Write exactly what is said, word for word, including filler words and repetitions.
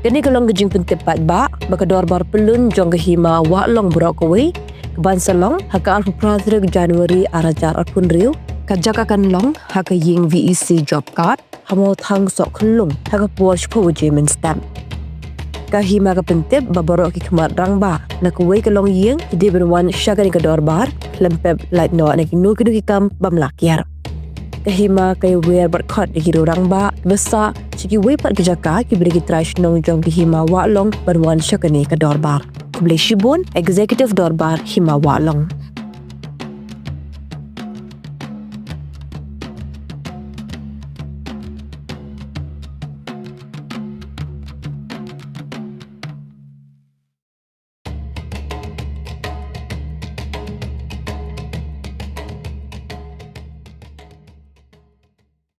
Kane ka long ka jingpyntip paidbah ba ka dorbar pyllun jong ka Hima Wahlong baroh kawei ka ban sa long ha ka arphew phra tarik January ar hajar arphew hynriew. Ka jaka kan long ha ka ïing V E C Job Card ha Mawthang Sohkhynlung ha ka por shiphew baje mynstep. Ka Hima ka pyntip ba baroh ki khmat rangbah na kawei ka longïing ki dei ban wan sha kane ka dorbar khlem pep lait noh na kino kino ki kam bym lah kiar. Ka Hima ka ïawer bad khot ïa ki riew rangbah kiba sah sha kiwei pat ki jaka kiba dei ki trai shnong jong ka Hima Wahlong ban wan sha kane ka dorbar. Khublei shibun, Executive Dorbar Hima Wahlong.